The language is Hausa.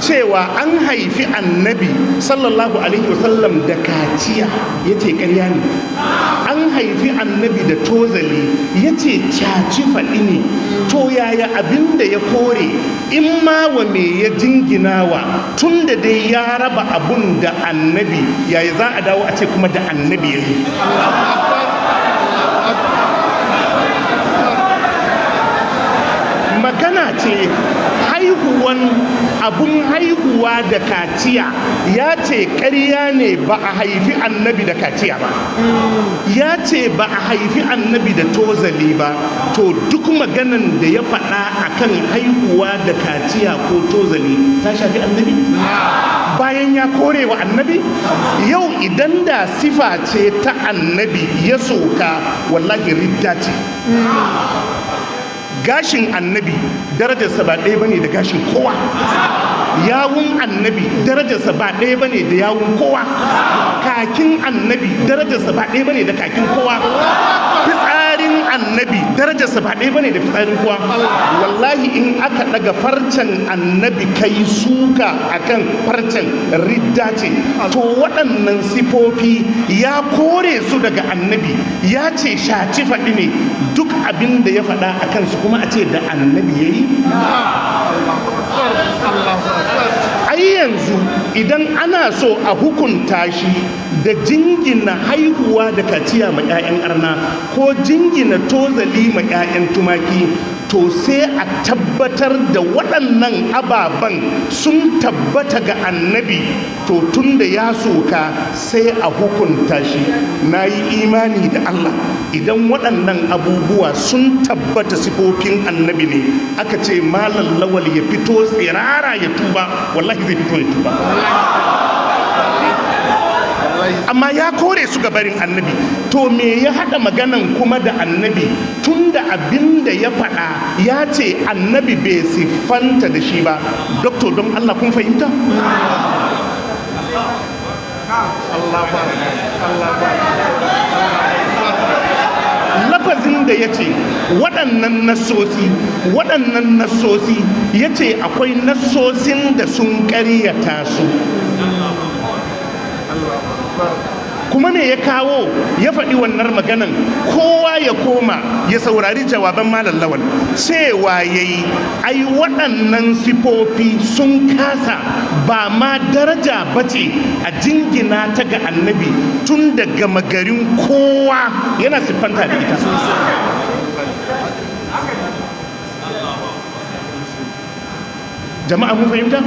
Cewa an haifi Annabi sallallahu alaihi wasallam da kaciya, ya ce ƙarya ne. An haifi Annabi da tozali, ya ce caci faɗi ne. To yaya abin da ya kore, in ma wa me ya jinginawa, tun da dai ya raba abun da Annabi, yaya za a dawo a ce kuma da Annabi ya yi? Magana ce haihuwan abun haihuwa da kaciya, ya ce ƙarya ne, ba a haifi Annabi da kaciya ba. Ya ce ba a haifi Annabi da tozali ba. To duk maganan da ya faɗa akan haihuwa da kaciya ko tozali ta shafi Annabi bayan ya kore wa Annabi. Yau idan da sifa ce ta Annabi ya soka, wallahi ridda ce. Gashin Annabi darajarsa ba ɗaya bane da gashin kowa. Yawun Annabi darajarsa ba ɗaya bane da yawun kowa. Kakin Annabi darajarsa ba ɗaya bane da kakin kowa. Fitsarin Annabi darajarsa ba ɗaya bane da fitsarin kowa. Wallahi in aka ɗaga farcen Annabi kai suka akan farcen, ridda ce. To waɗannan sifofi ya kore su daga Annabi, ya ce shaci faɗi ne. Duk abin da ya faɗa a kansu kuma a ce da Annabi ya yi? Ai yanzu idan ana so a hukunta shi da jingina haihuwa da kaciya ma 'ya'yan arna ko jingina tozali ma 'ya'yan tumaki, to sai a tabbatar da waɗannan ababen sun tabbata ga Annabi. To tun da ya soka, sai a hukunta shi. Na yi imani da Allah, idan waɗannan abubuwa sun tabbata sifofin Annabi ne, aka ce Malam Lawal ya fito tsirara ya tuba, wallahi zai fito ya tuba. Amma ya kore su ga barin Annabi, to me ya haɗa maganan kuma da Annabi, tun da abin da ya faɗa ya ce Annabi bai siffanta da shi ba? Doktor, don Allah kun fahimta? Lafazin da ya ce waɗannan nassosi, ya ce akwai nassosin da sun ƙaryata su. Kuma me ya kawo ya faɗi wannan maganan? Kowa ya koma ya saurari jawaban Malam Lawal. Cewa ya yi, ai waɗannan sifofi sun kasa, ba ma daraja bace a jingina ta ga Annabi, tun da gama garin kowa yana siffanta da ita. Jama'a mun fahimta?